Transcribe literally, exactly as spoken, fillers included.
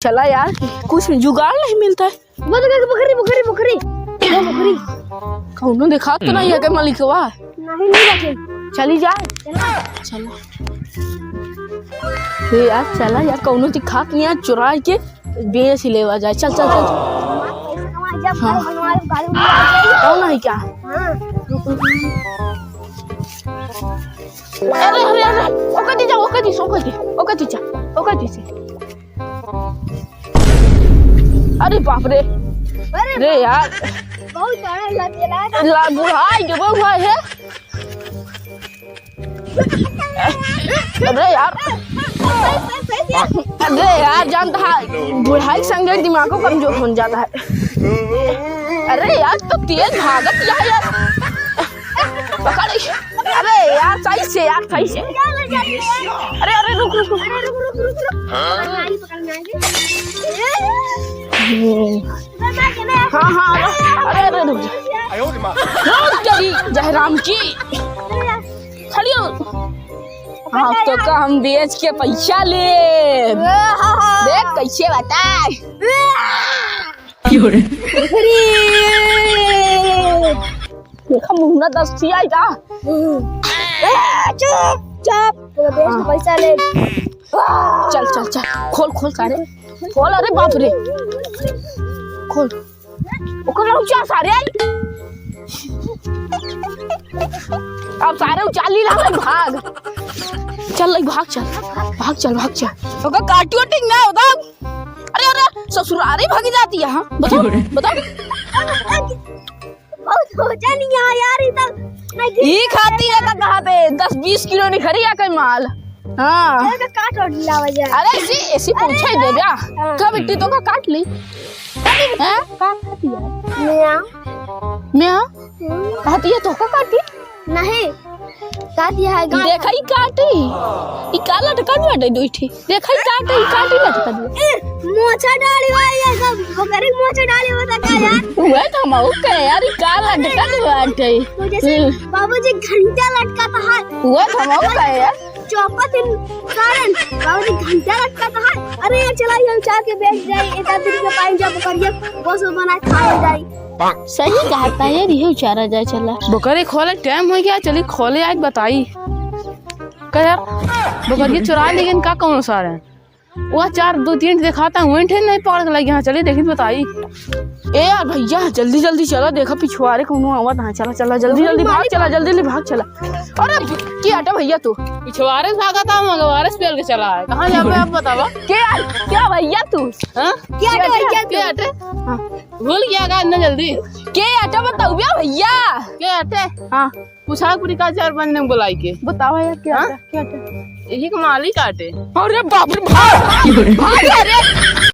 चला यार, कुछ जुगाड़ नहीं मिलता है। वो देखा, बकरी, बकरी, बकरी। वो बकरी। कौनो देखात तो नहीं है के मलिकवा? नहीं, नहीं देखे। चली जाए। चला। चला। ए यार, चला यार, कौनो दिखात नहीं है, चुरा के बेच लेवा जाए। चल, चल, चल। हाँ। कौन है क्या? हाँ। अरे, अरे, अरे, ओका दीजा, ओका दीजा, ओका दीजा, ओका दीजा। अरे बाप रे। अरे रे यार। बहुत बड़ा लत है। ला, बुढ़ाई के बहुत है। अरे यार। अरे यार, जानता है, बुढ़ाई के संगे दिमागो कमजोर हो जाता है। अरे यार, तो तेज भागत है यार। पकड़। अरे यार, सही से यार, सही से। अरे, अरे, रुक, रुक, रुक। अरे, रुक, रुक, रुक, रुक। पकड़ में आएगी, पकड़ में आएगी। हाँ, हाँ, अरे, अरे, अरे, रुक जा। रुक तेरी जयराम की। खड़ी हो। हाँ, तो का हम बेच के पैसा ले। देख कैसे बताए। देखा मुन्ना दस्ती आई का। ए, चुप, चुप। तो बेच के पैसा ले। चल, चल, चल। खोल, खोल सारे। खोल, अरे बाप रे। खोल। ओकर उचा सारे आई। अब सारे उचाली ला भाई, भाग। चल, लाई, भाग चल। भाग चल, भाग चल। ओकर काटी ओटी ना होता। अरे, अरे, ससुरारी भागी जाती है, हाँ? बताओ, बताओ। बहुत वजन ही है यार, ये तो मैं गिर ई खाती है का कहाँ पे दस बीस किलो निखरी है कई माल। हाँ। अरे तो काट और लावा जाए। अरे ऐसी, ऐसी अरे पूछे दे यार। जा। हाँ। कब इतनी तो का काट ली? हैं? का खाती है? म्याऊ। म्याऊ? हम्म। खाती है तो का काटी? नहीं। काटी है गाय। देखा ई काटी। ई का लटकल बाटे दुई ठी। देखा ई काटी, ई काटी लटकल बा। ए, मोछा डाली भाई, ये सब बकरी मोछा डाली होता का यार? वह तो हम कहे यार, ई का लटकल बाटे। तो जैसे हम्म। बाबूजी घंटा लटकाता है। वह तो हम कहे यार। चौपा दिन कारण बाबूजी घंटा लटकाता है। अरे यार, चला ये चार के बेच जाए, एक आध दिन के पाइन जब बकरिया गोश्त बनाए खाए जाए। सही कहता है यार, ये उचारा जाए चला। बकरी खोले टाइम हो गया, चली खोले आज बताई। का यार, बकरिया चुरा लेकिन का कौन सारे? वह चार दो तीन दिखाता हूँ, वहीं ठे नहीं पकड़ के लग यहाँ, चली देखी बताई। ए यार भैया, जल्दी जल्दी चला, देखा पिछुआरे कौनो आवत है। चला चला, जल्दी जल्दी भाग चला, जल्दी जल्दी भाग चला। अरे के हटे भैया तू? पिछवारे से भागा था, मगवारे से पेल के चला है। कहाँ जाबे आप बतावा? के यार, क्या भैया तू? हाँ? के हटे भैया तू? के हटे? हाँ। भूल गया का इतना जल्दी? के हटे बताओ बे भैया। के हटे? हाँ। पूछा पूरी का चार बंद में बुलाई के। बतावा यार, के हाँ? हटे? के हटे? यही के मालिक आटे। अरे बाप रे, भाग, भाग, भाग, अरे।